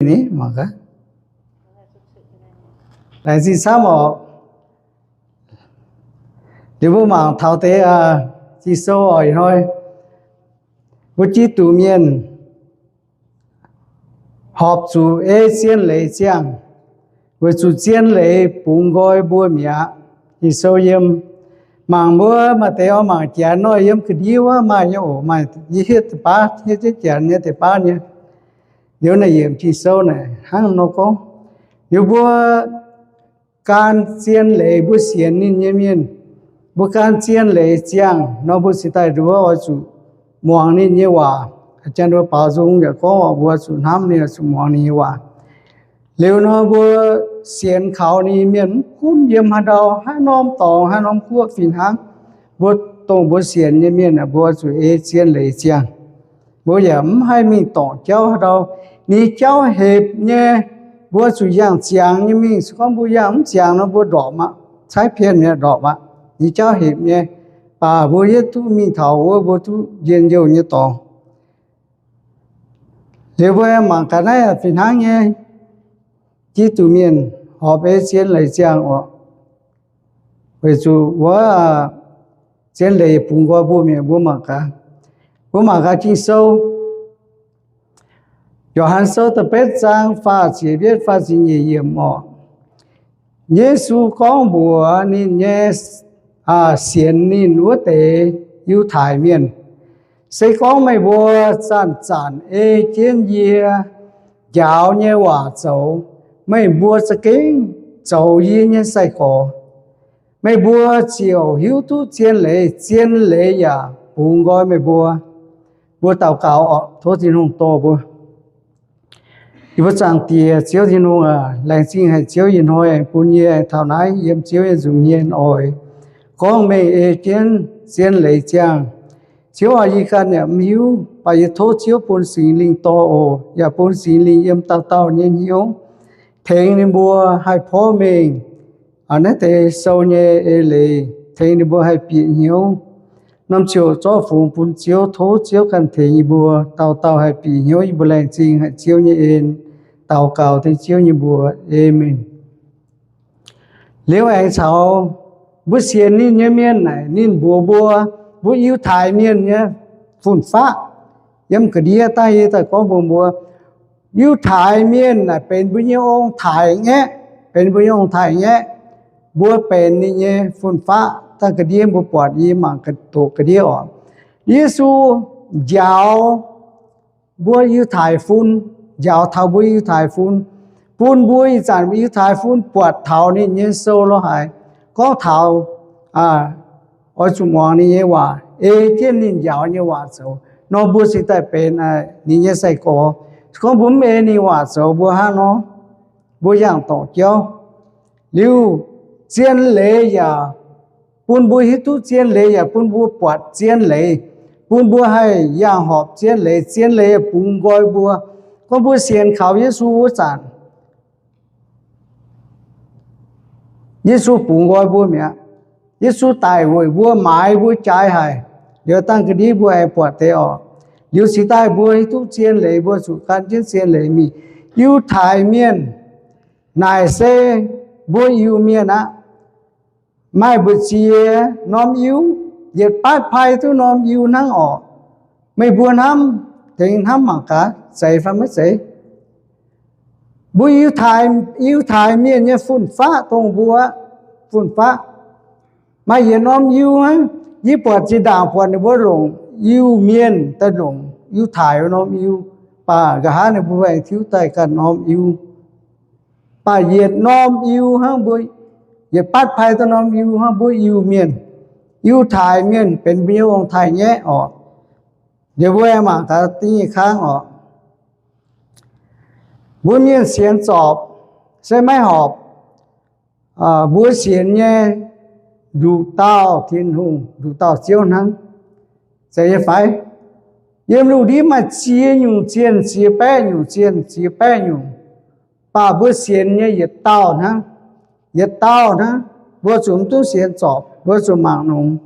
Laengz zingh camv oc. Liuz mbuo mangc taux deix Ging-Sou oc, ih hnoi mbuo Giduc mienh horpc zuqc ei zien leiz ziangh, weic zuqc zien leiz bungx nqoi mbuo mi'aqv. Ging-Sou yiem, mangc mbuo maaih deix oix mangc janx nor, yiem ga'ndiev wuov maaih nyei oc, maaih hietv deix baav, hietv jienv janx nyei deix baav nyei. Liuz naaiv yiemc Ging-Sou naaic hnangv nor gorngv, liuz mbuo gan zien leiz mbuo sienx ninh nyei mienh, mbuo gan zien leiz ziangh nor, mbuo cingx daaih nduov oix zuqc muangx ninh nyei waac. Janx mbuo baaux nzung yaac gorngv oc, mbuo zuqc hnamv ninh, zuqc muangx ninh nyei waac. Liuz nor mbuo sienx kaux ninh mienh mv gunv yiem haaix ndau, haaix norm dorngx, haaix norm guoqv fih hnangv, mbuo dongh mbuo sienx nyei mienh aah, mbuo zuqc ei zien leiz ziangh. Mbuo yaac mv haih mingh dorngc jauv haaix ndau. Ninh jauv hepc nyei, mbuo zuqc yangh ziangx nyei mingh. Se gorngv mbuo yangh mv ziangx nor, mbuo ndorpc aqv, caaiv pien mi'aqv, ndorpc aqv. Ninh jauv hepc nyei, baac mbuo hiuv duqv mingh taux wuov, mbuo duqv njien-youh nyei dorngx. Liuz mbuo mangc gaax naaiv fih hnangv nyei, Giduc mienh horpc ei zien leiz ziangh oc, weic zuqc wuov zien leiz bungx nqoi mbuo mi'aqv. Mbuo mangc gaax, mbuo mangc gaax Ging-Sou, Yo^han Sou da'betv zaang faah ziepc yietv, faah ziepc nyeic yiemc oc. Yesu gorngv mbuox ninh nyei sienx ninh wuov deix Yiutai Mienh, se gorngv meih mbuo zanc-zanc ei jienv yie njaaux nyei waac zoux, meih mbuo za'gengh zoux yie nyei sai-gorx. Meih mbuo ziouc hiuv duqv zien leiz, zien leiz yaac bungx nqoi meih mbuo. Mbuo daux gaux oc. Tov Tin-Hungh dorh mbuo. Yie mbuo Zaangc Diex, Ziouv Tin-Hungh aac, laengz zingh haic Ziouv ih hnoi aengx bun yie taux naaiv yiem Ziouv nyei nza'hmien oix gorngv mengh ei jienv zien leiz ziangh. Ziouv aac, yie ganh yaac mv hiuv, baac yie tov Ziouv bun Singx Lingh dorh oc, yaac bun Singx Lingh yiem dauh dauh nyei hnyouv tengx ninh mbuo haih porv mengh naaiv deix sou nyei eix leiz, tengx ninh mbuo haih bieqc hnyouv. Norm ziouc zorqv fungx bun Ziouv. Tov Ziouv ganh tengx yie mbuo dauh dauh haih bieqc hnyouv. Yie mbuo laengz zingh haic Ziouv nyei en, daux gaux dengv Ziouv nyei mbuox. Aamen. Liuz aengx caux mbuo sienx ninh nyei mienh naaic, ninh mbuox mbuo, mbuo Yiutai Mienh nyei fun-faqv. Yiem ga'ndiev daaih yie daaih gorngv mbuox mbuo, Yiutai Mienh naaic benx mbuo nyei ong-taaix-ngaeqv, benx mbuo nyei ong-taaix-ngaeqv. Mbuo benx ninh nyei fun-faqv. Dangh ga'ndiev mbuo buatc, yie mangc doqc ga'ndiev oc. Yesu njaaux mbuo Yiutai fun, njaaux taux mbuo Yiutai fun, bun mbuo ih zanc Yiutai fun buatc taux ninh nyei sou lo haic, gorngv taux oix zuqc muangx ninh nyei waac, ei jienv ninh njaaux nyei waac zoux nor, mbuo cingx daaih benx ninh nyei sai-gorx. Se gorngv mbuo mv ei ninh waac zoux, mbuo hnangv nor, mbuo yangh dorngc jauv. Liuz zien leiz yaac bun mbuo hiuv duqv zien leiz, yaac bun mbuo buatc zien leiz, bun mbuo haih yangh horpc zien leiz, zien leiz yaac bungx nqoi mbuo. Gorngv mbuo sienx kaux Yesu wuov zanc, Yesu bungx nqoi mbuo mi'aqv. Yesu daic weic mbuo, maaiz mbuo jaaix haic. Liuz dangh ga'ndiev mbuo aengx buatc deix oc. Liuz cingx daaih mbuo hiuv duqv zien leiz, mbuo zuqc gan jienv zien leiz mingh. Yiutai Mienh naaic se mbuo Iu-Mienh aqv. Maaih mbu'ziex norm Iu, yietc batv pai duqv norm Iu hnangv orqc. Meih mbuo hnamv, tengx hnamv mangc gaax, zeiz fai maiv zeiz? Mbuo Yiutai, Yiutai Mienh nyei fun-faqv dongh mbuo fun-faqv maaih yietc norm Iu hnangv. Yie buatc zinh ndaangc buatc ninh mbuo longc Iu-Mienh daaih longc Yiutai norm Iu, baac nqa'haav ninh mbuo aengx tiuv daaih ganh norm Iu. Baac yietc norm Iu hnangv, mbuo yietc batv pai daaih norm Iu hnangv, mbuo Iu-Mienh, Yiutai Mienh benx mbuo nyei ong-taaix-ngaeqv orqc. Liuz mbuo aengx mangc gaax da'nyeic kangv orqc. Mbuo mienh sienx zorpc se maiv horpc. Mbuo sienx nyei nduqc dauh Tin-Hungh, nduqc dauh Ziouv hnangv. Zeiz nyei fai? Yiem lungh ndiev maaih ziex nyungc zienh, ziex baeqv nyungc zienh, ziex baeqv nyungc, baac mbuo sienx nyei yietc dauh hnangv. Yietc dauh hnangv. Mbuo zuqc mv duqv sienx zorpc, mbuo zuqc mangc nongx.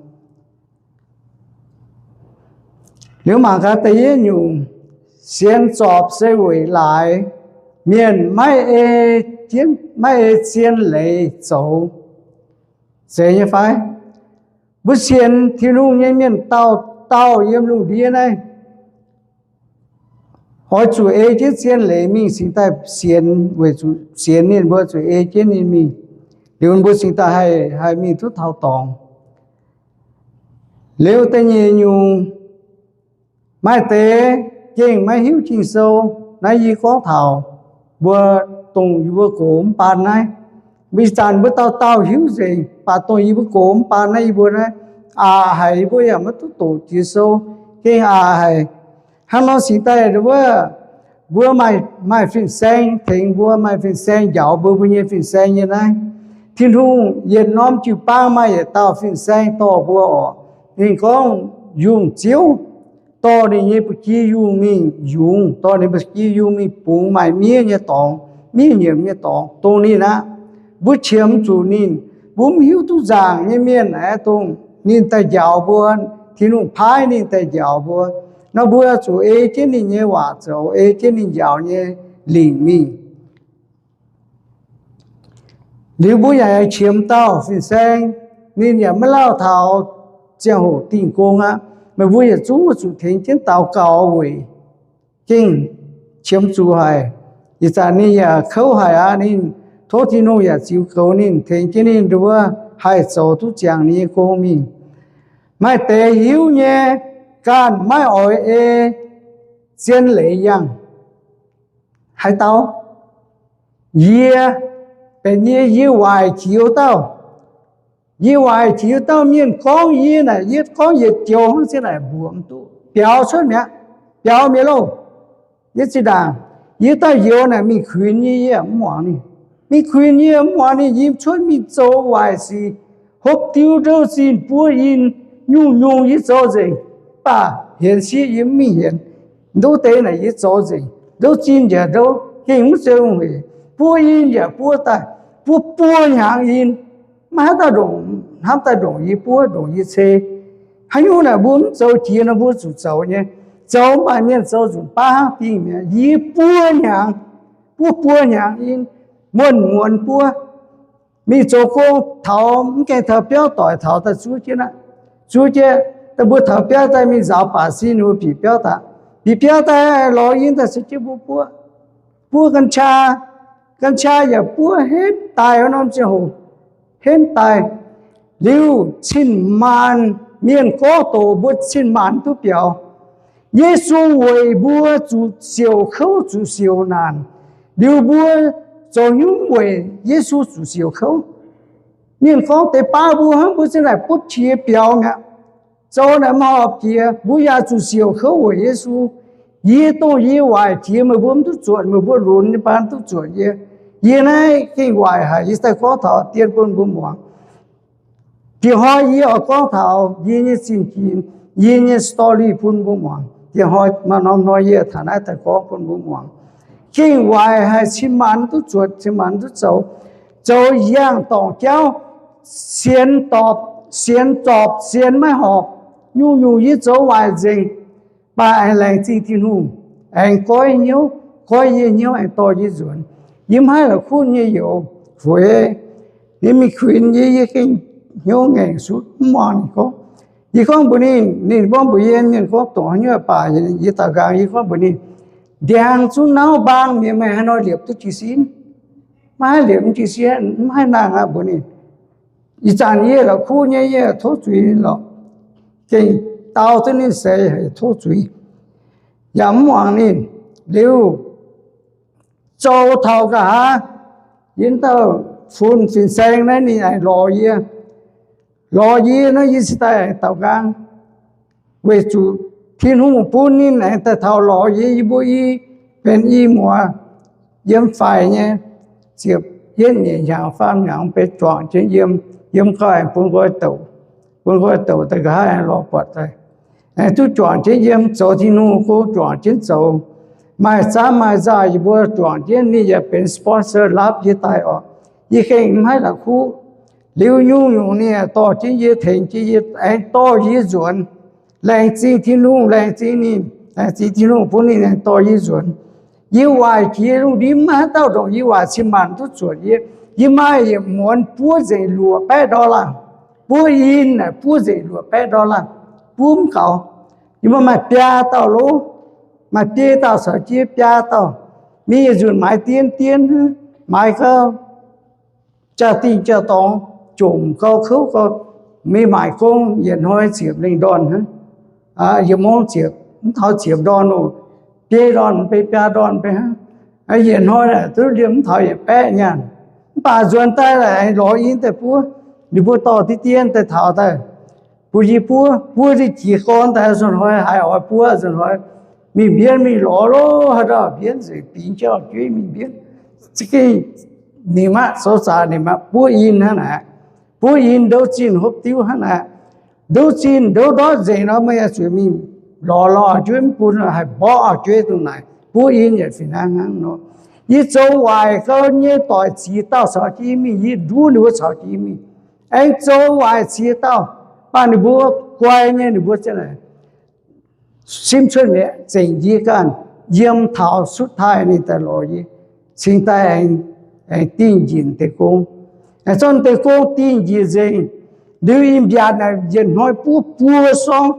Liuz mangc gaax da'yietv nyungc, sienx zorpc se weic laaix. mienh maiv ei, maiv ei zien leiz zoux, zeiz nyei fai? Mbuo sienx Tin-Hungh nyei mienh dauh dauh yiem lungh ndiev naaiv oix zuqc ei jienv zien leiz mingh cingx daaih sienx, weic zuqc sienx ninh mbuo zuqc ei jienv ninh mingh, liuz mbuo cingx daaih haih, haih mingh duqv taux dorngx. Liuz da'nyeic nyungc, maaih deix gengh maiv hiuv Ging-Sou. Naaiv yie gorngv taux mbuo, dongh yie mbuo gox mv baan naaiv. Ih zanc mbuo dauh dauh hiuv nzengc, mv baac dongh yie mbuo gox mv baan naaiv, yie mbuo naaiv aqc haic, yie mbuo yaac maiv duqv doqc Ging-Sou, gengh aqc haic. Hnangv nor cingx daaih wuov, mbuo maaih, maaih fin-saeng tengx mbuo, maaih fin-saeng njaaux mbuo, mbuo nyei fin-saeng nyei naaiv. Tin-Hungh yietc norm jiu-baang maaih yietc dauh fin-saeng dorh mbuo oc. Ninh gorngv yungh ziouv dorh ninh nyei ba'gi yungh mingh yungz, dorh ninh ba'gi yungh mingh bungx maaih miev nyei dorngx, miev nyiemc nyei dorngx dongh ninh aqv. Mbuo qiemx zuqc ninh. Mbuo mv hiuv duqv nzaangc nyei mienh aeqv, dongh ninh daaih njaaux mbuo, Tin-Hungh paaiv ninh daaih njaaux mbuo. Nor mbuo zuqc ei jienv ninh nyei waac zoux, ei jienv ninh njaaux nyei lingc mingh. Liuz mbuo yaac qiemx dauh fin-saeng, ninh yaac maiv lauh taux ziangh hoc dingh gong aqv. Meih mbuo yietc zungv zuqc tengx jienv daux gaux weic gengh qiemx zuqc haic. Ih zanc ninh yaac kouv haic aqv. Ninh tov Tin-Hungh yaac ziux goux ninh, tengx jienv ninh nduov haih zoux duqv ziangx ninh nyei gong mingh. Maaih deix hiuv nyei, ganh maiv oix ei zien leiz yangh. Haaix dauh? Yie, benx yie, yie waaic jiex wuov dauh. Yie waaic jiex wuov dauh. Mienh gorngv yie naaic, yie gorngv yietc joux hnangv, zien naaic mbuox mv duqv, biaux cuotv mi'aqv, biaux mi'aqv loh. Yie zinh ndaangc, yie dauh youz naaic mingh kuinx yie, yie mv muangx ninh. Mingh kuinx yie mv muangx ninh, yie cuotv mingh zoux waaic sic, hopv diuv, ndouv zinh, buov in, nyungc-nyungc yie zoux nzengc. Mv baac hienx sieqv yie mv mingh hienx. Ndouv deix naaic yie zoux nzengc, ndouv zinh yaac ndouv, gengh mv zeiz weic, buov in yaac buov daaih, buov buo hnyangx in. Maiv haih daaih ndongc, hnamv daaih ndongc yie buov, ndongc yie cei. Haaix nyungc naaic mbuo mv zoux jiex nor mbuo zuqc zoux nyei. Zoux mv baac mienh zoux nzunc baav hnangv dingh mi'aqv. Yie buo hnyangx, buov buo hnyangx in, muonz-muonz buov. Mingh zoux gong taux mv gaengh taux biauv doic taux daaih zuov jienv aqv. Zuov jienv daaih mbuo taux biauv daaih mingh nzaaux baac sin mbuo bieqc biauv daaih. Bieqc biauv daaih lorz in daaih se jienv mbuo buov. Buov กัญชา, กัญชา yaac buov henv daaih wuov norm ziangh hoc, henv daaih. Liuz cin-maanc, mienh gorngv doqc mbuo cin-maanc duqv biaux. Yesu weic mbuo zuqc siouc kouv, zuqc siouc naanc. Liuz mbuo zoux hnyouv weic Yesu zuqc siouc kouv. Mienh gorngv deix baav mbuo hnangv, mbuo zinh naaic butv qiex biaux mi'aqv. Zoux naaic mv horpc jiex, mbuo yaac zuqc siouc kouv weic Yesu. Yie dongh yie waaic jiex meih mbuo mv duqv zuotc, meih mbuo lunx nyei baan duqv zuotc yie. Yie naaiv gengh waaic haic, yie daaih gorngv taux dien bun mbuo muangx. Diex hnoi yie oix gorngv taux yie nyei zinh ginx, yie nyei story bun mbuo muangx. Diex hnoi maaih norm hnoi yie taux naaiv daaih gorngv bun mbuo muangx. Gengh waaic haic, cin-maanc duqv zuotc, cin-maanc duqv zoux, zoux yangh dorngc jauv, sienx dorpc, sienx zorpc, sienx maiv horpc, nyungc-nyungc yie zoux waaic nzengc. Mv baac aengx laengz zingh Tin-Hungh, aengx goiv hnyouv, goiv yie hnyouv, aengx dorh yie nzuonx. Yie mv haih la'kuqv nyei youz, fuix, ninh mingh kuinx yie, yie gengh hnyouv ngaengc sutv mv muangx ninh gorngv. Yie gorngv mbuox ninh, ninh gorngv mbuox yie, ninh gorngv dongh haaix nyungc baac yie daux nqaang, yie gorngv mbuox ninh, ndiangx zungv nauv mbaang mi'aqv, meih haaix nor liepc duqv jiez sin? Maiv haih liepc jiez sin, mv haih nangh aqv mbuox ninh. Ih zanc yie la'kuqv nyei, yie tov zuiz lorqc. Gengh dau duqv ninh seix, tov zuiz, yaac mv muangx ninh. Liuz zoux taux nqa'haav, yie dauh fun fin-saeng naaiv ninh aengx lorz yie. Lorz yie nor yie cingx daaih aengx daux nqaang, weic zuqc Tin-Hungh bun ninh aengx daaih taux lorz yie. Yie mbuo i benx i muoz yiem faix nyei, ziepc yietv nyeic hnyangx faam hnyangx benx juangc jienv yiem. Yiem gau aengx bun nqoi douc, bun nqoi douc daaih nqa'haav aengx lorz buatc daaih. Aengx duqv juangc jienv yiem, zoux Tin-Hungh gong juangc jienv zoux. Maaih zaamv maaih nzaaih yie mbuo juangc jienv, ninh yaac benx sponsor laapv yie daaih orqc. Yie gengh mv haih la'kuqv. Liuz nyungc-nyungc ninh aengx dorh jienv yie, tengx jienv yie, aengx dorh yie nzuonx. Laengz zingh Tin-Hungh, laengz zingh ninh, laengz zingh Tin-Hungh bun ninh aengx dorh yie nzuonx. Yie waaic jiex lungh ndiev maiv haaix dauh ndongc yie waaic cin-maanc duqv zuotc yie. Yie maaih yietc muonz buov nzengc luoqc baeqv dollar. Buov in naaic buov nzengc luoqc baeqv dollar. Buov mv gaux. Yie maaih biaa dauh lov, maaih biei dauh caux jienv biaa dauh. Mingh yietc nzunc maaiz dien dien, maaiz gau jaa-dingh jaa-dorngx, jomc gau kouv gau. Mingh maaic gong yietc hnoi ziepc lengh ndorn hnangv. Yietc mungv ziepc, mv taux ziepc ndorn oc. Biei ndorn mv bei, biaa ndorn mv bei hnangv. Yietc hnoi naaic duqv liemh mv taux yietc baeqv nyaanh. Mv baac nzuonx daaih naaic lorz in daaih buov. Ninh mbuo dorh diqv dien daaih taux daaih bun yie buov. Buov ninh jiex gorn daaih nzunc hnoi haiz oix buov nzunc hnoi, mingh mbienv mingh lorz lov haaix dauh mbienv nzengc, bingx jauv-jueiv mingh mbienv. Za'gengh nimc aqv, zoux zaqc nimc aqv, buov in hnangv naaic. Buov in ndouv zinh hopv diuv hnangv naaic. Ndouv zinh ndouv ndortv nzengc nor, meih zuqc mingh lorz lorz jueiv mv bun, haih mborqv jueiv dongh naaic. Buov in yaac fih hnangv hnangv nor. Yie zoux waaic gau nyei doic ziex dauh caux jienv mingh, yie nduov ninh mbuo caux jienv mingh. Aengx zoux waaic ziex dauh, mv baac ninh mbuo guai nyei, ninh mbuo ziouc naaic simv cuotv mi'aqv, zengc yie ganh. Yiem taux sutv taaih ninh daaih lorz yie, cingx daaih aengx dingh njinc deic gong. Aengx zorqv deic gong dingh njinc nzengc. Liuz ih mbiaatc naaic yietc hnoi buov buo sorng,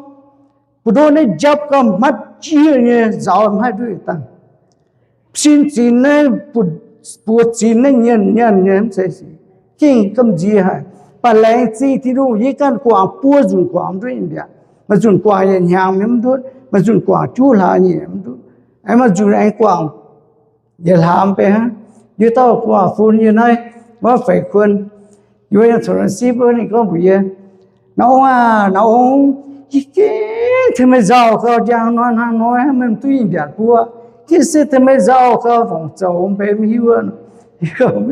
buoz-ndoqv naaiv njapv gauh hmatv jieqv nyei, nzauz mv haih nduov dangh. Sin zinx naaiv, buoz zinx naaiv nyienz nyienz nyei, mv zeiz gengh gamh nziex haic. Mv baac laengz zingh Tin-Hungh, yie ganh guangc buo nzunc guangc mv nduov ih mbiaatc. Maaih nzunc guangc yietc hnyangx mv nduov, maaih nzunc guangc juqv hlaax nyei mv nduov, aengx maaih nzunc aengx guangc yietc hlaax mv bei hnangv. Yie dauh guangc fun yie naaiv, wuov feix kuon, yie mbuo yiem Taiwan sipv wuov, ninh gorngv mbuox yie, Nauz ong aah, nauz ong, yie gengh tengx meih nzauh gau, njang hnoi hnangv hnoi meih mv duqv ih mbiaatc buov. Gengh se tengx meih nzauh gau, fongc zoux mv bei mv hiuv. Mv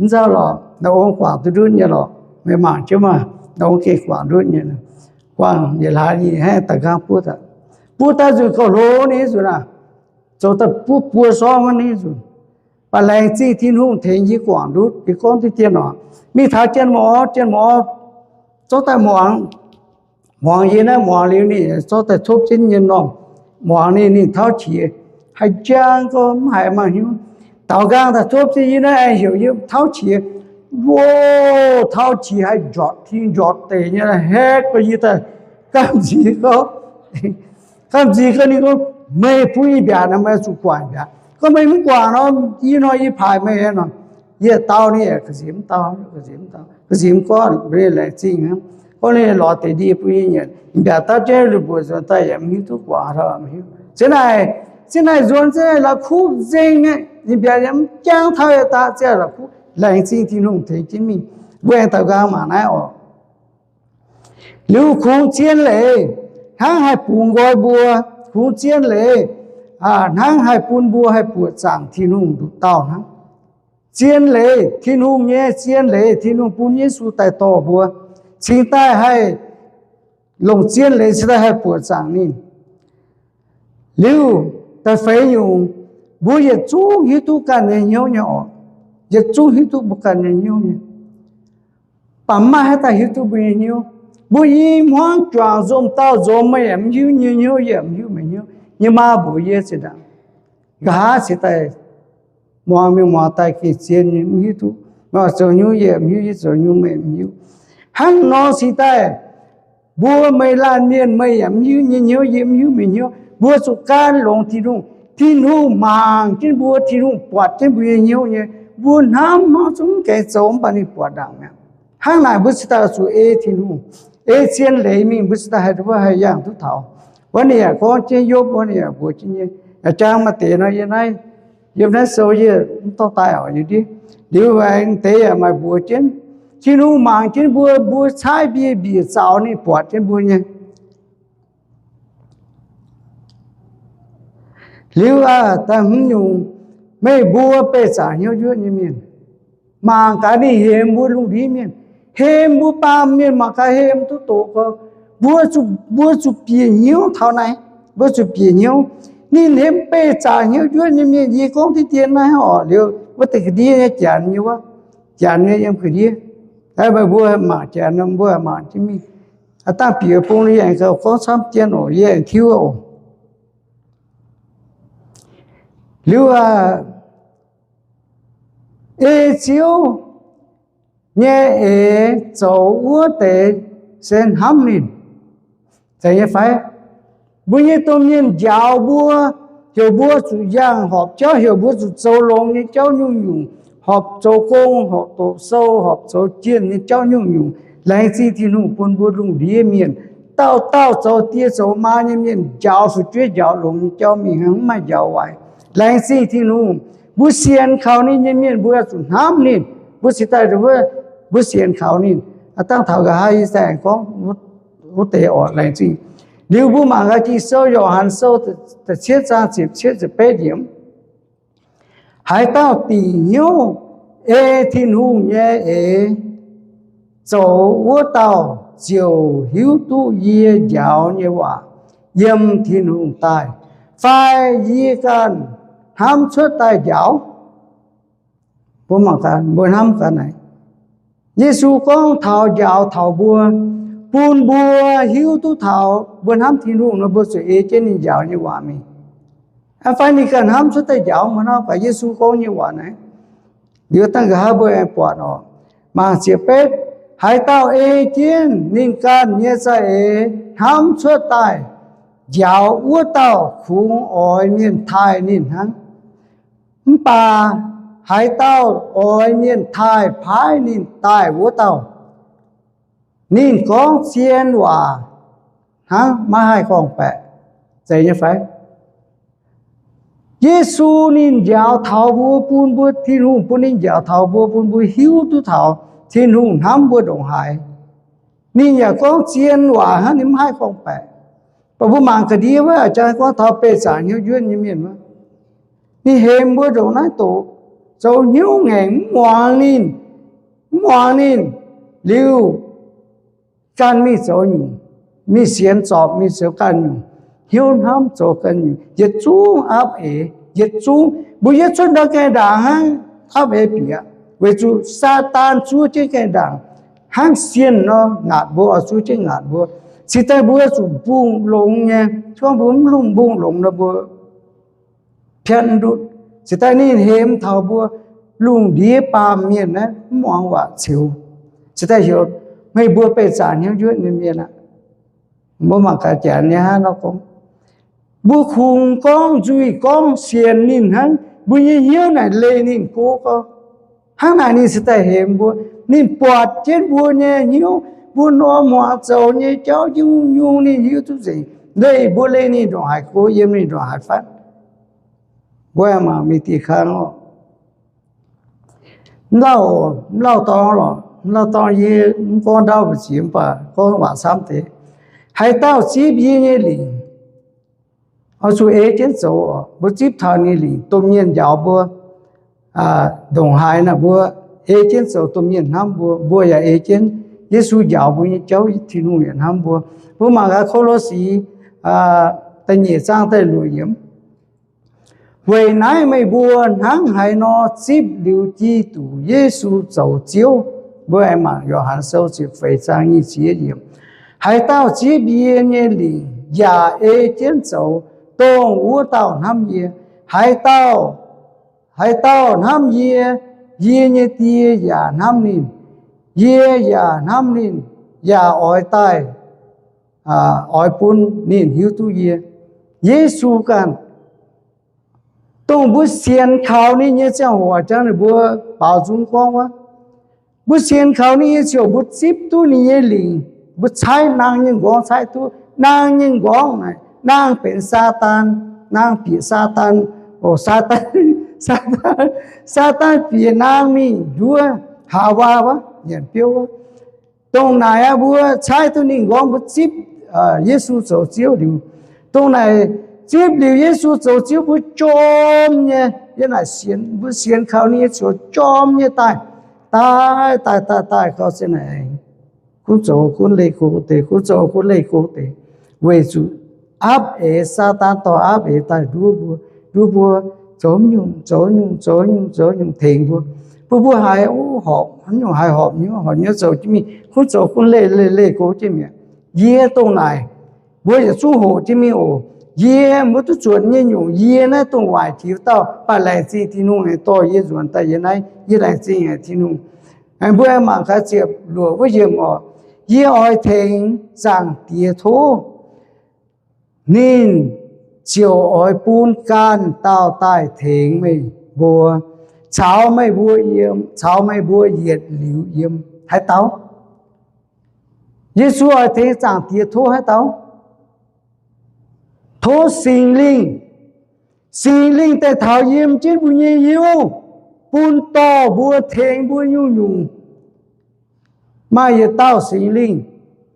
nzauh lorqc, nauz ong guangc duqv ndutv nyei lorqc. Meih mangc jienv maah, nauz ong gengh guangc ndutv nyei. Guangc yietc hlaax nyei haeqv daaih nqaang buov daaih. Buov daaih nzunc gauh hlo ninh nzunc aac, zoux daaih buov buo sorng wuov ninh nzunc. Mv baac laengz zingh Tin-Hungh tengx yie guangc ndutv. Yie gorngv diqv dien oc, mingh taux jien-muangz, jien-muangz zorqv daaih muangx, muangx yie naaiv, muangx liuz ninh zorqv daaih topv jienv nyei m'normh. Muangx ninh, ninh tauv qiex, haaix jang gorngv mv haiz maaih hnyouv. Daaux nqaang daaih topv jienv yie naaiv, aengx heuc yie tauv qiex. Wo, tauv qiex haiz njortv tin njortv deic nyei, haeqv gau yie daaih gamh nziex gorngv, gamh nziex gorngv, ninh gorngv, Meih bun ih mbiaatc nor, meih zuqc guangc mbiaatc. Gorngv meih mv guangc nor, yie nor, yie paaix meih nor. Yie dau ninh ga'nziex mv dau, ga'nziex mv dau, ga'nziex mv gorngv, laengz zingh hnangv. Gorngv ninh lorz deix ndie bun yie nyanc, mbiaatc dapv jienv ninh mbuoqc nzuonx daaih yaac mv hiuv duqv guangc haaix dauh, mv hiuv. Ziex naaic, ziex naaic nzuonx, ziex naaic la'kuqv nzengc aqv. Ninh mbiaatc yaac mv jangv taux yietc daaih, ziex naaic la'kuqv. Laengz zingh Tin-Hungh tengx jienv mingh. Mbuo aengx daaux nqaang mangc naaiv oc. Liuz kungx zien leiz hnangv haih bungx nqoi mbuo, kungx zien leiz hnangv haih bun mbuo haih buoqc zaangc Tin-Hungh nduqc dauh hnangv. Zien leiz Tin-Hungh nyei, zien leiz Tin-Hungh bun Yesu daaih dorh mbuo, cingx daaih haih longc zien leiz cingx daaih haih buoqc zaangc ninh. Liuz da'feix nyungc, mbuo yietc zungv hiuv duqv ganh nyei hnyouv nyei oc. Yietc zungv hiuv duqv mbuo ganh nyei hnyouv nyei. Mv baac maiv maaih haaix dauh hiuv duqv mbuo nyei hnyouv. Mbuo i hmuangv juangc nzomz dauh nzomz, meih yaac mv hiuv nyei hnyouv, yie yaac mv hiuv meih hnyouv. Yie maa mbuox yie zinh ndaangc, nqa'haav cingx daaih muangx mienh muangx daaih gengh zien nyei, mv hiuv duqv. Meih oix zoux nyungc yie mv hiuv, yie zoux nyungc meih mv hiuv. Hnangv nor cingx daaih, mbuo meih laanh mienh, meih yaac mv hiuv nyei hnyouv, yie mv hiuv meih hnyouv. Mbuo zuqc gan longx Tin-Hungh. Tin-Hungh mangc jienv mbuo, Tin-Hungh buatc jienv mbuo nyei hnyouv nyei. Mbuo hnamv hnangv zungv gaengh zoux mv baac ninh buatc ndaangc mi'aqv. Hnangv naaic mbuo cingx daaih zuqc ei Tin-Hungh, ei zien leiz mingh, mbuo cingx daaih haih duqv, haih yangh duqv taux. Wuov ninh yaac gorngv jienv Yopv, wuov ninh yaac mbuox jienv nyei. Yaac jangx maaih deix nor, yie naaiv, yiem naaiv sou yie mv dorh daaih oc, yie ndiev. Liuz aengx deix yaac maaih mbuox jienv, Tin-Hungh mangc jienv mbuo, mbuo caaiv mbieiv mbiec zaux ninh buatc jienv mbuo nyei. Liuz aac, da'hmz nyungc, meih mbuo beih zaangc hnyouv njuov nyei mienh, mangc gaax ninh hemx mbuo lungh ndiev mienh, hemx mbuo baamh mienh mangc gaax hemx duqv doqc gau. Mbuo zuqc, mbuo zuqc bieqc hnyouv taux naaiv. Mbuo zuqc bieqc hnyouv. Ninh hemx beih zaangc hnyouv njuov nyei mienh. Yie gorngv diqv dien naaiv oc, liuz wuov deix ga'ndiev nyei Janx nyei wuov, Janx nyei yiem ga'ndiev. Meih mbuo mangc Janx nor, mbuo mangc jienv mingh. Dangh bieqc bung yie aengx gorngv camv dien oc, yie aengx tiuv oc. Liuz aac, ei Ziouv nyei eix zoux wuov deix se hnamv ninh. Zeiz nyei fai? Mbuo nyei domh mienh njaaux mbuo, heuc mbuo zuqc yangh horpc jauv, heuc mbuo zuqc zoux longx nyei jauv nyungc-nyungc, horpc zoux gong, horpc doqc sou, horpc zoux jienh nyei jauv nyungc-nyungc. Laengz zingh Tin-Hungh bun mbuo lungh ndiev mienh, dauh dauh zoux die zoux maa nyei mienh njaaux fu'jueiv njaaux longx nyei jauv mingh hnangv, mv maaih njaaux waaic. Laengz zingh Tin-Hungh. Mbuo sienx kaux ninh nyei mienh mbuo zuqc hnamv ninh. Mbuo cingx daaih, mbuo sienx kaux ninh. Dangh taux nqa'haav yie se aengx gorngv wuov deix oc, laengz zingh. Liuz mbuo mangc gaax Ging-Sou, Yo^han Sou da'cietv zaang ziepc cietv ziepc betv yiemc. Haaix dauh dingc hnyouv ei Tin-Hungh nyei eix zoux wuov dauh ziouc hiuv duqv yie njaaux nyei waac yiem Tin-Hungh daaih, fai yie ganh hnamv cuotv daaih njaaux. Mbuo mangc gaax, mbuo hnamv gaax naaic. Yesu gorngv taux njaaux taux mbuo, bun mbuo hiuv duqv taux mbuo hnamv Tin-Hungh nor, mbuo zuqc ei jienv ninh njaaux nyei waac mingh. Aa, fai ninh ganh hnamv cuotv daaih njaaux. Mbuo hnamv gaax Yesu gorngv nyei waac naaiv. Liuz dangh nqa'haav mbuo aengx buatc oc. Mangc ziepc betv, haaix dauh ei jienv ninh ganh nyei za'eix hnamv cuotv daaih njaaux, wuov dauh kungx oix mienh taaih ninh hnangv. Mv baac haaix dauh oix mienh taaih paaiv ninh daaih wuov dauh, ninh gorngv zien waac hnangv maiv haih gorngv-baeqc. Zeiz nyei fai? Yesu ninh njaaux taux mbuo, bun mbuo, Tin-Hungh bun ninh njaaux taux mbuo, bun mbuo hiuv duqv taux Tin-Hungh hnamv mbuo ndongc haaix. Ninh yaac gorngv zien waac hnangv, ninh mv haih gorngv-baeqc. Mv baac mbuo mangc ga'ndiev wuov, jang gorngv taux beih zaangc hnyouv njuotv nyei mienh wuov, ninh hemx mbuo ndongc naaiv doqc, zoux hnyouv ngaengc, mv muangx ninh, mv muangx ninh. Liuz ganh mingh zoux nyungc, mingh sienx zorpc, mingh zoux ganh nyungc, hnyouv hnamv zoux ganh nyungc, yietc zungv apv eix, yietc zungv. Mbuo yietv cuotv ndau gaengh ndaangc hnangv, apv eix bieqc, weic zuqc Saadaan zuov jienv gaengh ndaangc hnangv sienh nor ngaatc mbuo, oix zuov jienv ngaatc mbuo. Cingx daaih mbuo zuqc mbungh longx nyei. Gorngv mbuo mv lungh mbungh longx nor, mbuo piatv ndutv. Cingx daaih ninh hemx taux mbuo lungh ndiev baamh mienh naaiv mv muangx waac ceux. Cingx daaih heuc meih mbuo beih zaangc hnyouv njuotv nyei mienh aqv. Mbuo mangc gaax Janx nyei hnangv nor gorngv, mbuo kungx gorngv nzuih gorngv sienx ninh hnangv, mbuo nyei hnyouv naaic leih ninh go gorngv. Hnangv naaic ninh cingx daaih hemx mbuo. Ninh buatc jienv mbuo nyei hnyouv, mbuo norm hmuangx zoux nyei jauv nyungc-nyungc ninh hiuv duqv nzengc. Leih mbuo, leih ninh ndongc haaix go, yiem ninh ndongc haaix fatv. Mbuo aengx mangc mingh diuh kang oc. Mv lauh, mv lauh dorngx lorqc, mv lauh dorngx yie mv gorngv ndau mbu'ziex, mv baac gorngv waac camv deix. Haaix dauh zipv yie nyei lingc, oix zuqc ei jienv zoux oc. Mbuo zipv taux ninh lingc, domh mienh njaaux mbuo ndongc haaix naaic, mbuo ei jienv zoux, domh mienh hnamv mbuo, mbuo yaac ei jienv Yesu njaaux mbuo nyei jauv, Tin-Hungh yaac hnamv mbuo. Mbuo mangc gaax Ko^lo^si da'nyeic zaang da'luoqc yiemc. Weic naaiv meih mbuo hnangv haaix nor zipv liuz Giduc Yesu zoux Ziouv? Mbuo aengx mangc Yo^han Sou ziepc feix zaang nyic ziepc yietv yiemc. Haaix dauh zipv yie nyei lingc yaac ei jienv zoux, dongh wuov dauh hnamv yie. Haaix dauh, haaix dauh hnamv yie, yie nyei Die yaac hnamv ninh. Yie yaac hnamv ninh, yaac oix daaih, oix bun ninh hiuv duqv yie. Yesu ganh, dongh mbuo sienx kaux ninh nyei ziangh hoc, jangx ninh mbuo baaux nzung gorngv wuov, mbuo sienx kaux ninh nyei ziouc mbuo zipv duqv ninh nyei lingc. Mbuo caaiv naang nyei nqorngv caaiv duqv. Naang nyei nqorngv naaic, naang benx Saadaan. Naang bieqc Saadaan, o, Saadaan, Saadaan, Saadaan bieqc naang mingh nduov Haawaa wuov, nyanc biouv wuov. Dongh naaic aqv, mbuo caaiv duqv ninh nqorngv, mbuo zipv Yesu zoux Ziouv liuz, dongh naaic zipv liuz Yesu zoux Ziouv, mbuo jorm nyei, yie naaic sienx, mbuo sienx kaux ninh nyei ziouc jorm nyei daaih, daaih, daaih, daaih, daaih gau se naaic, gunv zoux gunv leih go deix, gunv zoux gunv leih go deix, weic zuqc apv eix, Saadaan dorh apv eix daaih nduov mbuo, nduov mbuo zoux nyungc, zoux nyungc, zoux nyungc, zoux nyungc tengx mbuo, bun mbuo haiz horpc, nyungc haiz horpc hnyouv, horpc hnyouv zoux jienv mingh, gunv zoux gunv leih, leih, leih go jienv mi'aqv. Yie dongh naaic, mbuo yietc zungv hoqc jienv mingh oc. Yie mbuo duqv zuonx nyei nyungc, yie naaiv dongh waaic jiex dauh, mv baac laengz zingh Tin-Hungh aengx dorh yie nzuonx daaih yie naaiv. Yie laengz zingh haic Tin-Hungh. Mbuo mangc gaax ziepc luoqc wuov yiemc oc. Yie oix tengx Zaangc Diex tov, ninh ziouc oix bun ganh dauh daaih tengx meih mbuo, caux meih mbuo yiem, caux meih mbuo yietc liuz yiem. Haaix dauh? Yesu oix tengx Zaangc Diex tov haaix dauh? Tov Singx Lingh. Singx Lingh daaih taux yiem jienv mbuo nyei hnyouv, bun dorh mbuo, tengx mbuo nyungc-nyungc. Maaih yietc dauh Singx Lingh,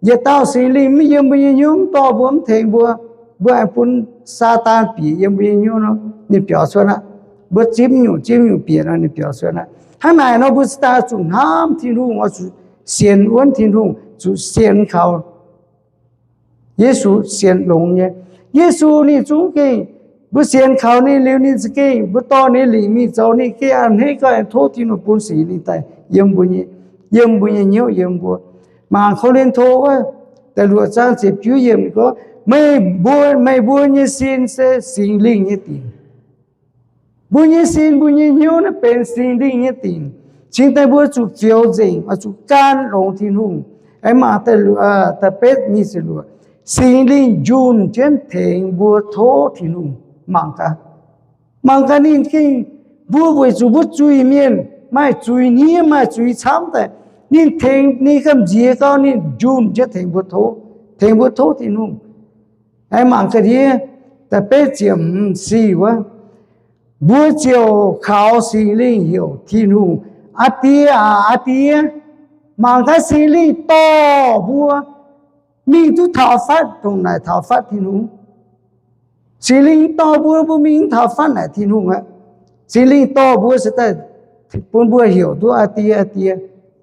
yietc dauh Singx Lingh mv yiem mbuo nyei hnyouv, mv dorh mbuo, mv tengx mbuo, mbuo aengx bun Saadaan bieqc yiem mbuo nyei hnyouv nor, ninh biaux cuotv aqv. Mbuo zipv nyungc, zipv nyungc bieqc nor, ninh biaux cuotv aqv. Hnangv naaic nor, mbuo cingx daaih zuqc hnamv Tin-Hungh, oix zuqc sienx wuonv Tin-Hungh, zuqc sienx kaux Yesu, sienx longx nyei. Yesu ninh zungv gengh, mbuo sienx kaux ninh liuz ninh za'gengh, mbuo dorh ninh lingc mingh zoux, ninh gengh a'hneiv gauh aengx tov Tin-Hungh bun Singx Lingh daaih yiem mbuo nyei, yiem mbuo nyei hnyouv, yiem mbuo. Mangc Ko^lin^to wuov da'luoqc zaang ziepc juov yiemc gorngv, meih mbuo, meih mbuo nyei sin se Singx Lingh nyei dingc. Mbuo nyei sin, mbuo nyei hnyouv naaiv benx Singx Lingh nyei dingc. Cingx daaih mbuo zuqc fioux nzengc, oix zuqc gan longx Tin-Hungh. Aengx mangc da'betv nyic ziepc luoqc, Singx Lingh njunh jienv tengx mbuo tov Tin-Hungh. Mangc gaax, mangc gaax ninh gengh, mbuo weic zuqc mbuo zuiz-mienh maaih zuiz hniev, maaih zuiz camv daaih, ninh tengx, ninh gamh nziex gauh ninh njunh jienv tengx mbuo tov, tengx mbuo tov Tin-Hungh. Aengx mangc ga'ndiev da'betv ziepc hmz sic wuov, mbuo ziouc kaux Singx Lingh heuc Tin-Hungh, Aa Die aac, Aa Die. Mangc gaax, Singx Lingh dorh mbuo mingh duqv taux fatv, dongh naaic taux fatv Tin-Hungh. Singx Lingh dorh mbuo, mbuo mingh taux fatv naaic Tin-Hungh aqv. Singx Lingh dorh mbuo se daaih bun mbuo heuc duqv Aa Die, Aa Die,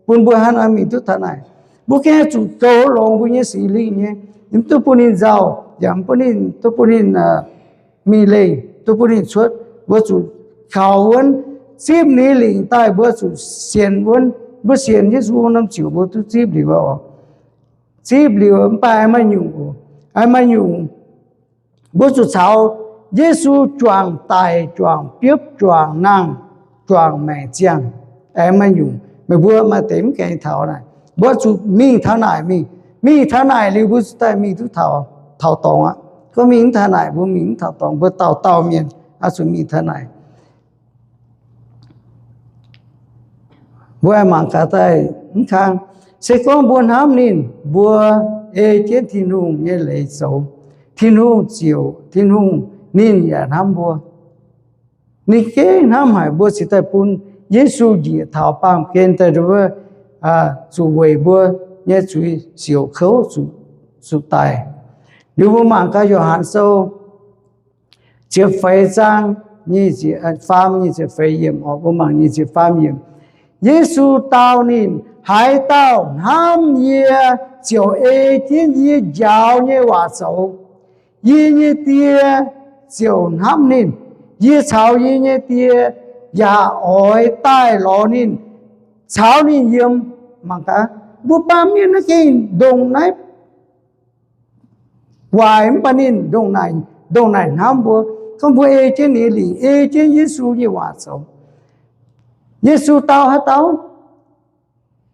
bun mbuo hnangv naaiv mingh duqv taux naaic. Mbuo gengh zuqc goux longx mbuo nyei Singx Lingh nyei, mv duqv bun ninh nzauh, yaac mv bun ninh, duqv bun ninh mingh lengh, duqv bun ninh cuotv. Mbuo zuqc kaux wuonv, zipv ninh lingc daaih, mbuo zuqc sienx wuonv. Mbuo sienx Yesu norm ziouc mbuo duqv zipv liuz oc. Zipv liuz mv baac maaih nyungc, maaih nyungc mbuo zuqc caux Yesu juangc daic, juangc biopv, juangc nangh, juangc maengc ziangh. Aengx maaih nyungc meih mbuo maaih deix mv gaengh taux naaic, mbuo zuqc mingh taux naaic mingh. Mingh taux naaic liuz mbuo zuqc daaih mingh duqv taux, taux dorngx aqv. Gorngv mingh mv taux naaic mbuo mingh mv taux dorngx. Mbuo dauh dauh mienh oix zuqc mingh taux naaic. Mbuo mangc gaax daaih mv kang, se gorngv mbuo hnamv ninh, mbuo ei jienv Tin-Hungh nyei leiz zoux, Tin-Hungh ziouc, Tin-Hungh ninh yaac hnamv mbuo. Ninh gengh hnamv haic mbuo cingx daaih bun Yesu njiec taux baamh gen daaih wuov, zuqc weic mbuo nyei zuiz siouc kouv zuqc daic. Liuz mbuo mangc gaax Yo^han Sou ziepc feix zaang, nyic ziepc, faam nyic ziepc feix yiemc oc. Mbuo mangc nyic ziepc faam yiemc. Yesu dau ninh, Haaix dauh hnamv yie ziouc ei jienv yie njaaux nyei waac zoux. Yie nyei Die ziouc hnamv ninh. Yie caux yie nyei Die yaac oix daaih lorz ninh, caux ninh yiem. Mangc gaax, mbuo baamh mienh naaiv gengh ndongc naaiv waaic mv baac ninh ndongc naaic, ndongc naaic hnamv mbuo. Gorngv mbuo ei jienv ninh lingc, ei jienv Yesu nyei waac zoux. Yesu dau haaix dauh?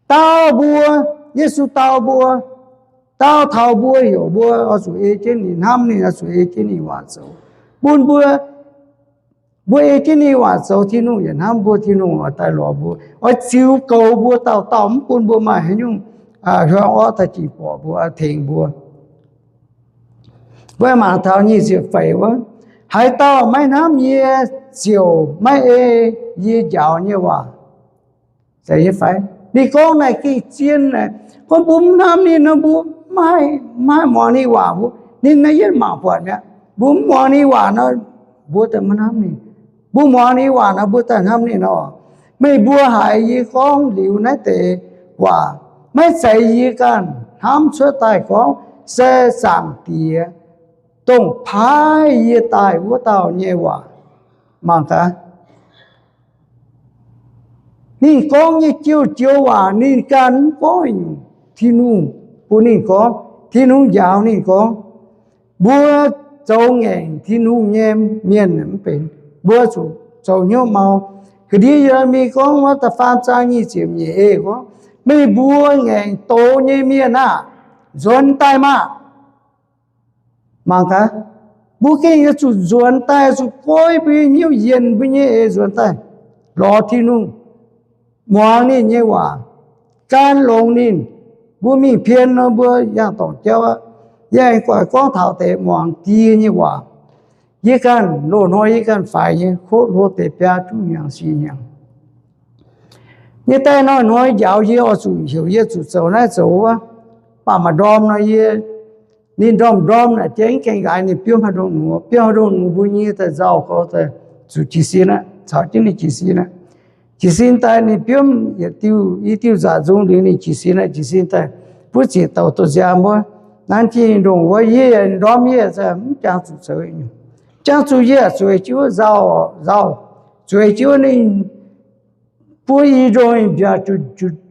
Dau mbuo. Yesu dau mbuo, dau taux mbuo, heuc mbuo oix zuqc ei jienv ninh, hnamv ninh, oix zuqc ei jienv ninh waac zoux. Bun mbuo, mbuo ei jienv ninh waac zoux, Tin-Hungh yaac hnamv mbuo, Tin-Hungh oix daaih lorz mbuo, oix ziux goux mbuo dauh dauh, mv bun mbuo maaih haaix nyungc hiuang orqv daaih jiex borqc mbuo, tengx mbuo. Mbuo mangc taux nyic ziepc feix wuov, Haaix dauh maiv hnamv yie ziouc maiv ei yie njaaux nyei waac. Ninh gorngv naaic gengh zien naaic, gorngv mbuo mv hnamv ninh nor, mbuo maiv haih muangx ninh waac. Mbuo, ninh naaiv yietv mangc buatc mi'aqv. Mbuo mv muangx ninh waac nor, mbuo daaih maiv hnamv ninh. Mbuo muangx ninh waac nor, mbuo daaih hnamv ninh nor. Meih mbuo haiz yie gorngv liuz naaiv deix waac, maiv zeiz yie ganh hnamv cuotv daaih gorngv, se Zaangc Diex, dongh paaiv yie daaih wuov dauh nyei waac. Mangc gaax, ninh gorngv nyei joux-joux waac ninh ganh mv gorngv nyungc. Tin-Hungh bun ninh gorngv, Tin-Hungh njaaux ninh gorngv. Mbuo zoux ngaengc Tin-Hungh nyei mienh mv benx. Mbuo zuqc zoux hnyouv mau. Ga'ndiev Ye^le^mi gorngv wuov da'faam zaang nyic ziepc nyeic eix gorngv, meih mbuo ngaengc doz nyei mienh aah! Nzuonx daaih maah! Mangc gaax, mbuo gengh yaac zuqc nzuonx daaih, zuqc goiv mbuo nyei hnyouv, yienc mbuo nyei eix nzuonx daaih lorz Tin-Hungh, muangx ninh nyei waac, gan longx ninh. Mbuo mingh pien nor, mbuo yangh dorngc jauv aqv. Yie aengx goiv gorngv taux deix muangx die nyei waac. Yie ganh loz-hnoi yie ganh faix nyei, kotv hlo deix biaa juqv hnyangx, siec hnyangx nyei daaih hnoi-hnoi njaaux yie oix zuqc heuc yie zuqc zoux naaiv zoux wuov. Baac maaih ndorm nor yie, ninh ndorm-ndorm naaic jiex mv gaengh nqaaix ninh biomv haaix ndongc nor, biomv haaix ndongc nor mbuo nyei daaih nzauh gau daaih zuqc jiez sin aqv, caux jienv ninh jiez sin aqv. Jiez sin daaih ninh biomv yietc diuh i diuh nzaac nzung liuz ninh jiez sin aqv, jiez sin daaih buov ziec douc douz-nziaaux wuov. Nanv jienv ndongc wuov yie ndorm yie mv jangx zuqc zoux, jangx zuqc yie zueiz jienv wuov nzauh, nzauh, zueiz jienv wuov ninh buov i ndongh mbiaauc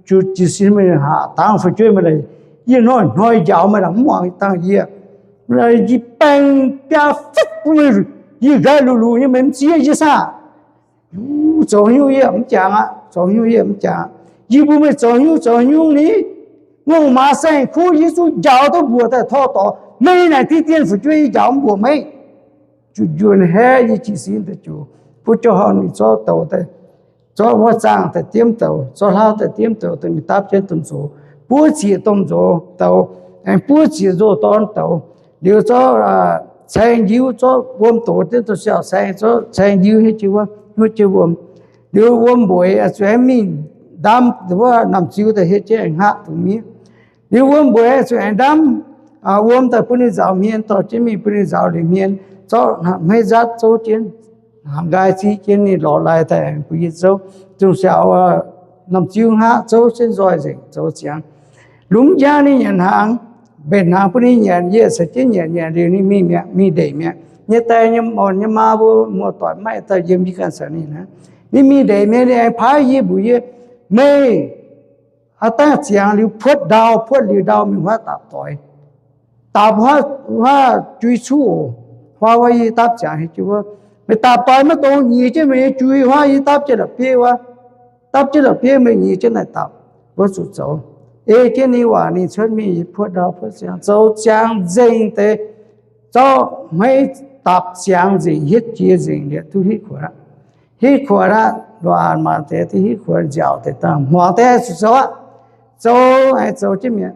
zuqc jiez sin mingh haac dangv fu'jueiv mingh laaix, yie hnoi-hnoi njaaux meih laaix mv muangx dangh yie. Yie baeng biaa fetv bun meih, yie nqaai luc luc nyei meih mv zieqv yie saah? Zoux hnyouv yie mv jangx aqv, zoux hnyouv yie mv jangx aqv. Yie mbuox meih zoux hnyouv zoux hnyouv ni, ngongh maaz saeng-kuv yie zungv njaaux duqv mbuoqc daaih tor dorngx. Meih naaic diqv dien fu'jueiv yie njaaux mv mbuoqc meih. Juqv njunh haeqv yie jiez sin daaih joux, buov jauv horngh mingh zorqv douz daaih, zorqv wuov zaangh daaih diemv douz, zorqv hlauv daaih diemv douz, daaih mingh dapv jienv domh nzox, buov zieqc domh nzox douz, aengx buov zieqc nzoh dorn douz. Liuz zorqv caeng njiuv, zorqv wuom dox jienv domh siaauc caeng, zorqv caeng njiuv hiuv jienv wuov, hiuv jienv wuom. Liuz wuom mbueiz zuqc aengx mingh ndamv wuov namx ziu daaih hietv jienv aengx hngaqv dungz miev. Liuz wuom mbueiz zuqc aengx ndamv wuom daaih bun ninh nzaaux hmien, dorh jienv mingh bun ninh nzaaux liuz hmien, zorqv hmeiv nzatv zouv jienv, hnaangx nqaai ziv jienv ninh lorz lai daaih aengx bun yie zouv. Zungh siaauc namx ziu hngaqv zouv jienv nzoih nzengc zoux ziangx. Lunx njang ninh nyanc hnaangx, mbenc hnaangx bun ninh nyanc, yie caux jienv nyanc, nyanc liuz ninh mingh mi'aqv, mingh ndeic mi'aqv. Nyei die nyei orn nyei maa mbuo muoz-doic maiv daaih yiem yie ganh caux ninh aqv. Ninh mingh ndeic mi'aqv, ninh aengx paaiv yie mbuox yie, meih aav dangh ziangx liuz puotv ndau, puotv liuz ndau mingh huaav dapc doix. Dapc huaav jui cuqv oc. Huaav wuov yie dapv ziangx hei jienv wuov. Meih dapc doix maiv dongz, nyiex jienv meih nyei jui huaav yie dapv jienv la'bieiv wuov. Dapv jienv la'bieiv meih nyiex jienv naaic dapc. Mbuo zuqc zoux, ei jienv ninh waac ninh cuotv mingh, yie puotv ndau puotv ziangx, zoux ziangx nzengc deix, zorqv hmeiv dapc ziangx nzengc, hietv jiex nzengc liuz duqv hitv kuonx aqv. Hitv kuonx aqv, lorqc, maanc deix duqv hitv kuonx, nziaauc deix dangh, hmuangx deix zuqc zoux aqv. Zoux aengx zoux jienv mi'aqv.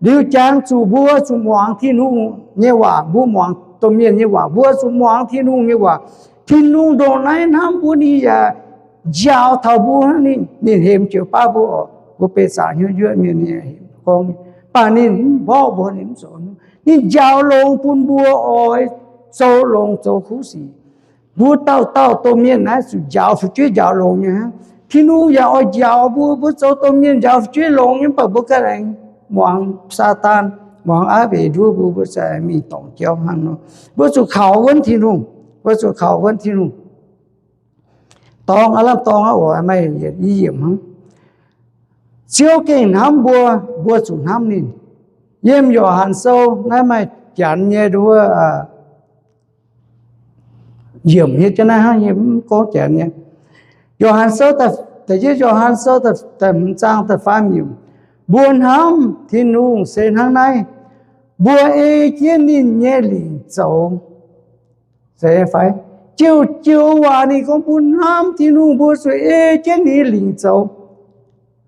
Liuz jangx zuqc mbuo zuqc muangx Tin-Hungh nyei waac. Mbuo muangx domh mienh nyei waac, mbuo zuqc muangx Tin-Hungh nyei waac. Tin-Hungh ndongc naaiv hnamv mbuo, ninh yaac njaaux taux mbuo hnangv. Ninh, ninh hemx joux baav mbuo oc. Mbuo beih zaangc hnyouv njuotv mienh, ninh gorngv, baac ninh mv mborqv mbuo, ninh mv zoux. Ninh njaaux longx bun mbuo oix zoux longx zoux kuv sic. Mbuo dauh dauh domh mienh naaiv zuqc njaaux fu'jueiv njaaux longx nyei hnangv. Tin-Hungh yaac oix njaaux mbuo. Mbuo zoux domh mienh njaaux fu'jueiv longx nyei, mv baac mbuo ganh aengx muangx Saadaan, muangx aav beix nduov mbuo, mbuo za'gengh mingh dorngc jauv hnangv nor. Mbuo zuqc kaux wuonv Tin-Hungh. Mbuo zuqc kaux wuonv Tin-Hungh. Dorngx aav lamh dorngx aqv oc, maaih yietc i yiemc hnangv. Ziouv gengh hnamv mbuo, mbuo zuqc hnamv ninh. Yiem Yo^han Sou naaiv maaih janx nyei nduov yiemc nyei, jienv naaiv hnangv nyei, mv gorngv janx nyei. Yo^han Sou, da'yietv Yo^han Sou da'hmz zaang da'faam yiemc. Mbuo hnamv Tin-Hungh se hnangv naaiv, mbuo ei jienv ninh nyei lingc zoux. Zeiz fai? Jiouv, jiouv waac ninh gorngv mbuo hnamv Tin-Hungh, mbuo zuqc ei jienv ninh lingc zoux.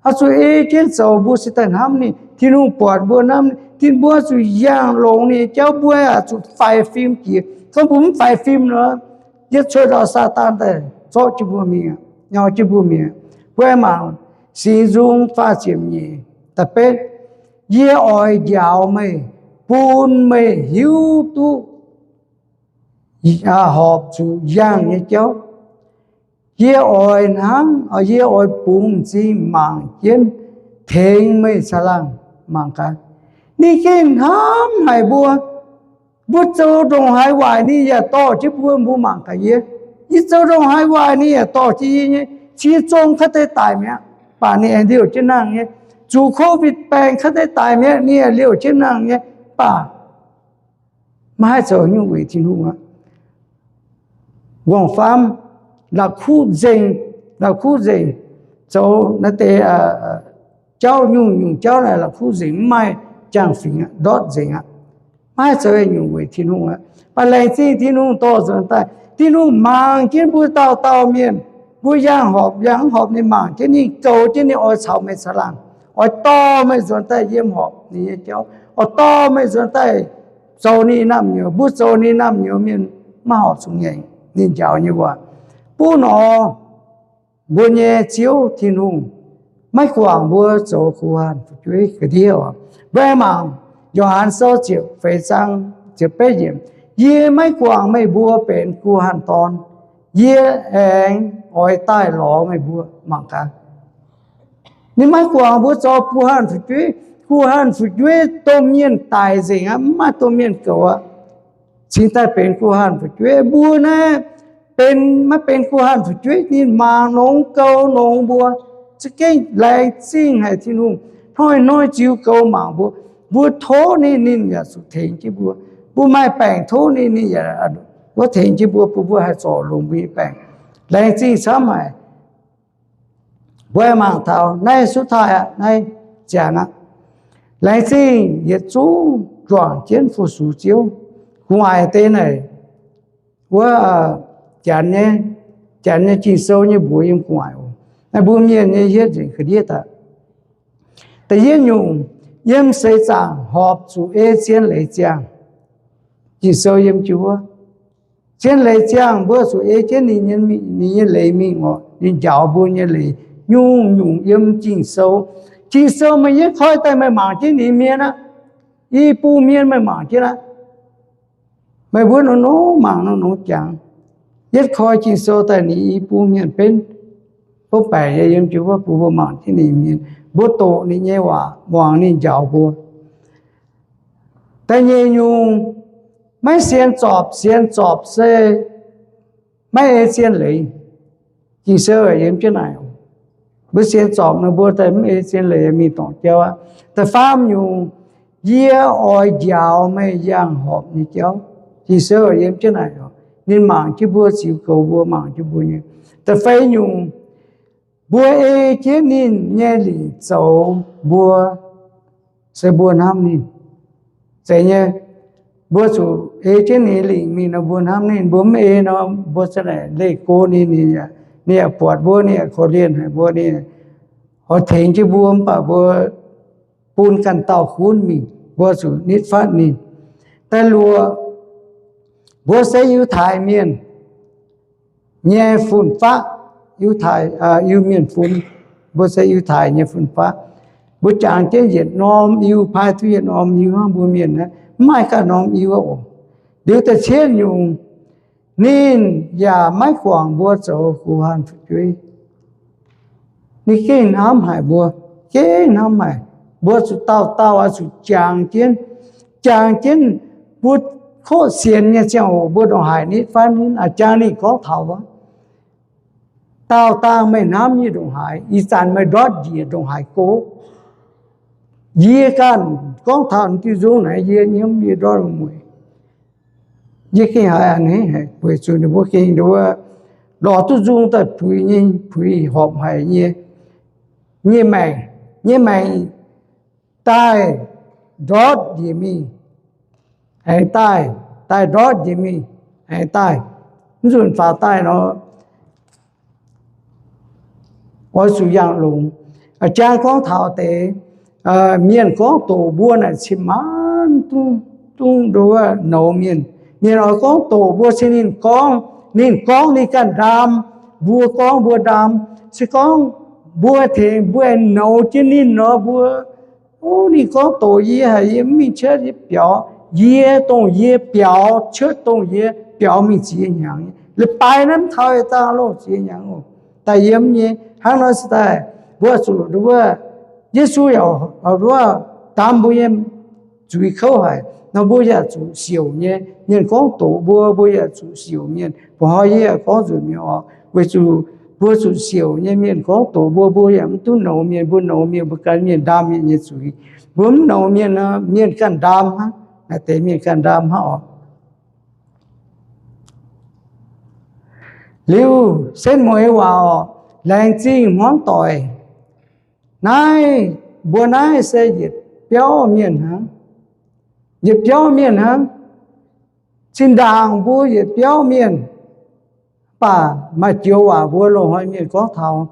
Oix zuqc ei jienv zoux, mbuo cingx daaih hnamv ninh. Tin-Hungh buatc mbuo hnamv ninh, tin mbuo zuqc yangh longx ninh nyei jauv, mbuo yaac zuqc faix fim jiex. Gorngv mbuo mv faix fim nor, yietv cuotv ndau Saadaan daaih zorqv jienv mbuo mingh, nyau jienv mbuo mingh. Mbuo mangc Singx Nzung faah ziepc nyeic da'betv, yie oix njaaux meih, bun meih hiuv duqv horpc zuqc yangh nyei jauv. Yie oix hnangv, yie oix bungx m'zing mangc jienv tengx meih caangh laangh mangc gaax. Ninh gengh hnamv haic mbuo. Mbuo zoux ndongc haaix waaic ninh yaac dorh jienv mbuo, mbuo mangc gaax yie. Yie zoux ndongc haaix waaic ninh yaac dorh jienv yie nyei. Cie zong kaav deix daic mi'aqv, baac ninh aengx liouh jienv nangh nyei. Zuqc COVID baengc kaav deix daic mi'aqv, ninh aengx liouh jienv nangh nyei. Baac Maiv haih zoux nyungc weic Tin-Hungh aqv. Nqorngv-famv, la'kuqv nzengc, la'kuqv nzengc, zoux naaiv deix jauv nyungc-nyungc jauv naaic la'kuqv nzengc, mv maaih jangx-fingx aqv, ndortv nzengc aqv. Maiv haih zoux nyungc weic Tin-Hungh aqv. Mv baac laengz zingh Tin-Hungh dorh nzuonx daaih, Tin-Hungh mangc jienv mbuo dauh dauh mienh, mbuo yangh horpc yangh mv horpc, ninh mangc jienv, ninh goux jienv, ninh oix caux meih caangh laangh, oix dorh meih nzuonx daaih yiem horpc ninh nyei jauv, oix dorh meih nzuonx daaih zoux ninh naamh nyouz. Mbuo zoux ninh naamh nyouz mienh maiv horpc zuqc ngaengc ninh njaaux nyei waac. Buv nor, mbuo nyei Ziouv Tin-Hungh maiv guangc mbuo zoux guh hanh fu'jueiv ga'ndiev oc. Mbuo mangc Yo^han Sou ziepc feix zaang ziepc betv yiemc, Yie maiv guangc meih mbuo benx guh hanh dorn. Yie aengx oix daaih lorz meih mbuo. Mangc gaax, ninh maiv guangc mbuo zoux guh hanh fu'jueiv. Guh hanh fu'jueiv domh mienh daic nzengc aqv, mv maaih domh mienh goux aqv. Cingx daaih benx guh hanh fu'jueiv. Mbuo naaiv benx, maiv benx guh hanh fu'jueiv, ninh mangc nongx, goux nongx mbuo. Za'gengh laengz zingh haic Tin-Hungh, hnoi-hnoi ziux goux mangc mbuo. Mbuo tov ninh, ninh yaac zuqc tengx jienv mbuo. Mbuo maaih baengc tov ninh, ninh yaac wuov tengx jienv mbuo, bun mbuo haih zorc longx mbuo nyei baengc. Laengz zingh camv haic. Mbuo mangc taux naaiv สุดท้าย aqv, naaiv ziangx aqv. Laengz zingh yietc zungv juangc jienv fu-sux Ziouv. Gu'nguaaic deix naaic wuov Janx nyei, Janx nyei Ging-Sou nyei mbuox yiem gu'nguaaic oc. Naaiv mbuo Mienh nyei hietv nzengc ga'ndiev daaih. Da'yietv nyungc, yiem seix zaangc horpc zuqc ei zien leiz ziangh. Ging-Sou yiem jiu wuov, zien leiz ziangh mbuo zuqc ei jienv ninh nyei, ninh nyei leiz mingh oc. Ninh njaaux mbuo nyei leiz nyungc-nyungc yiem Ging-Sou. Ging-Sou meih yietv koi daaih meih mangc jienv ninh mienh aqv. I bung mienh meih mangc jienv aqv. Meih mbuo nor nor mangc nor nor jangx. Yietv koi Ging-Sou daaih ninh i bung mienh benv, bov baengc yiem jiu wuov bun mbuo mangc jienv ninh mienh, mbuo doqc ninh nyei waac, muangx ninh njaaux mbuo. Da'nyeic nyungc, maiv sienx zorpc. Sienx zorpc se maiv ei zien leiz. Ging-Sou yiem jienv naaic, mbuo sienx zorpc nor mbuo daaih mv ei zien leiz mingh dorngc jauv aqv. Da'faam nyungc, yie oix njaaux meih yangh horpc nyei jauv. Ging-Sou yiem jienv naaic, ninh mangc jienv mbuo, ziux goux mbuo, mangc jienv mbuo nyei. Da'feix nyungc, mbuo ei jienv ninh nyei lingc zoux mbuo, se mbuo hnamv ninh. Zeiz nyei, mbuo zuqc ei jienv ninh lingc mingh nor mbuo hnamv ninh. Mbuo mv ei nor mbuo za'naaic leih go ninh, ninh yaac buatc mbuo, ninh yaac korv-lienh haic mbuo, ninh oix tengx jienv mbuo, mv baac mbuo bun ganh dauh gunv mingh, mbuo zuqc nitv fatv ninh. Da'luoqc, mbuo se Yiutai Mienh nyei fun-faqv, Yiutai, Iu-Mienh fun. Mbuo se Yiutai nyei fun-faqv. Mbuo jangx jienv yietc norm Iu, paaiv duqv yietc norm Iu hnangv mbuo Mienh naaiv, mv maaih ganh norm Iu oc. Liuz da'cietv nyungc, ninh yaac maiv guangc mbuo zoux guh hanh fu'jueiv. Ninh gengh hnamv haic mbuo, gengh hnamv haic. Mbuo zuqc dauh dauh oix zuqc jangx jienv, jangx jienv. Mbuo koqv sienx nyei ziangh hoc mbuo ndongc haaix nitv fatv ninh, jangx ninh gorngv taux wuov, dauh dangh meih hnamv yie ndongc haaix, ih zanc meih ndortv njiec ndongc haaix go. Yie ganh gorngv taux diuh nzung naaiv, yie nyiemv, yie ndortv mueic. Yie gengh haiz a'hneiv haic weic zuqc ninh mbuo gengh nduov lorz duqv nzung daaih puix nyei, puix horpc haic nyei, nyei maengc, nyei maengc daaih ndortv njiec mingh, aengx daaih, daaih ndortv njiec mingh, aengx daaih, mv nzunc faaux daaih nor, oix zuqc yangh longx. Jang gorngv taux deix mienh gorngv doqc mbuo naaic cin-maanc dungv, dungv nduov nouz mienh. Mienh oix gorngv doqc mbuo se ninh gorngv, ninh gorngv ninh ganh ndaam, mbuo gorngv mbuo ndaam. Se gorngv mbuo tengx mbuo aengx nouz jienv ninh nor, mbuo, o, ninh gorngv doqc yie haic, yie mv mingh cuotv yie biaux. Yie dongh yie biaux, cuotv dongh yie biaux mingh ziex hnyangx. Leiz-baaix naaiv mv taux yietc dangh loh, ziex hnyangx oc. Daaih yiem nyei hnangv nor se daaih, mbuo zuqc nduov, Yesu yaac nduov ndaam mbuo nyei zuiz kouv haic nor, mbuo yaac zuqc siouc nyei. Mienh gorngv doqc mbuo, mbuo yaac zuqc siouc mienh. Mbuoqc hnoi yie yaac gorngv nzunc mi'aqv oc, weic zuqc mbuo zuqc siouc nyei. Mienh gorngv doqc mbuo, mbuo yaac mv duqv nouz mienh. Mbuo nouz mienh, mbuo gan mienh ndaam mienh nyei zuiz. Mbuo mv nouz mienh nor, mienh ganh ndaam hnangv. Naaiv deix mienh ganh ndaam hnangv oc. Liuz setv mueiz waac orqc, laengz zingh hmuangv doic. Naaiv, mbuo naaiv se yietc biauv mienh hnangv. Yietc biauv mienh hnangv. Zinh ndaangc mbuo yietc biauv mienh, mv baac maaih joux waac mbuo loz-hnoi mienh gorngv taux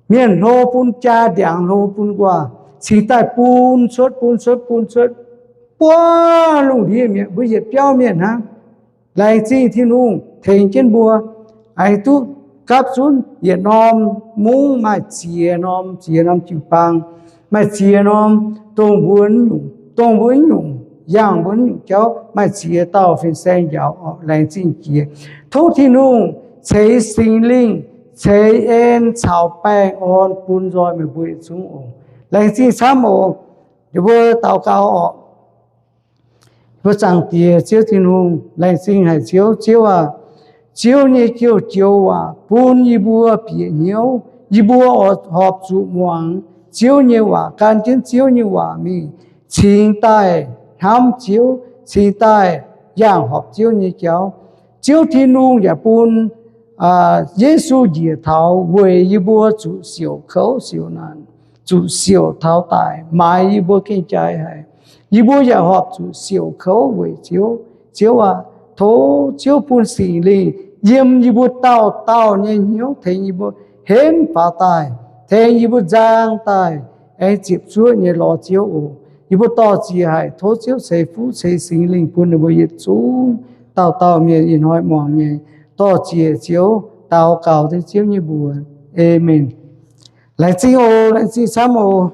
mienh hlo bun jaa, ndiangx hlo bun nquaah, cingx daaih bun cuotv, bun cuotv, bun cuotv, buov lungh ndiev mi'aqv. Mbuo yietc biauv mienh hnangv. Laengz zingh Tin-Hungh tengx jienv mbuo, aengx duqv gapv zunv yietc norm mungv maaih ziex norm, ziex norm jiu-baang, maaih ziex norm, dongh mbuo nyungc, dongh mbuo nyungc, yangh mbuo nyungc jauv maaih ziex dauh fin-saeng njaaux orqc. Laengz zingh jiex. Tov Tin-Hungh ceix Singx Lingh, ceix en caux baengh orn bun nzoih meih mbuo yietc zungv oc. Laengz zingh camv oc. Yie mbuo daux gaux orqc. Mbuo Zaangc Diex Ziouv Tin-Hungh, laengz zingh haic Ziouv. Ziouv aac, Ziouv nyei joux-joux waac bun yie mbuo bieqc hnyouv, yie mbuo horpc zuqc muangx Ziouv nyei waac, gan jienv Ziouv nyei waac mingh, cingx daaih hnamv Ziouv, cingx daaih yangh horpc Ziouv nyei jauv. Ziouv Tin-Hungh yaac bun Yesu njiec taux weic yie mbuo zuqc siouc kouv siouc naanc, zuqc siouc taux daic, maaiz yie mbuo gengh jaaix haic. Yie mbuo yaac horpc zuqc siouc kouv weic Ziouv. Ziouv aac, tov Ziouv bun Singx Lingh yiem yie mbuo dauh dauh nyei hnyouv tengx yie mbuo henv faaux daaih, tengx yie mbuo nzang daaih, aengx ziepc zuoqv nyei lorz Ziouv oc. Yie mbuo dor-ziec haic, tov Ziouv ceix fuqv ceix Singx Lingh bun ninh mbuo yietc zungv dauh dauh mienh ih hnoi muangx nyei. Dor-ziec Ziouv, daux gaux dengv Ziouv nyei mbuox. Aamen. Laengz zingh oc, laengz zingh camv oc.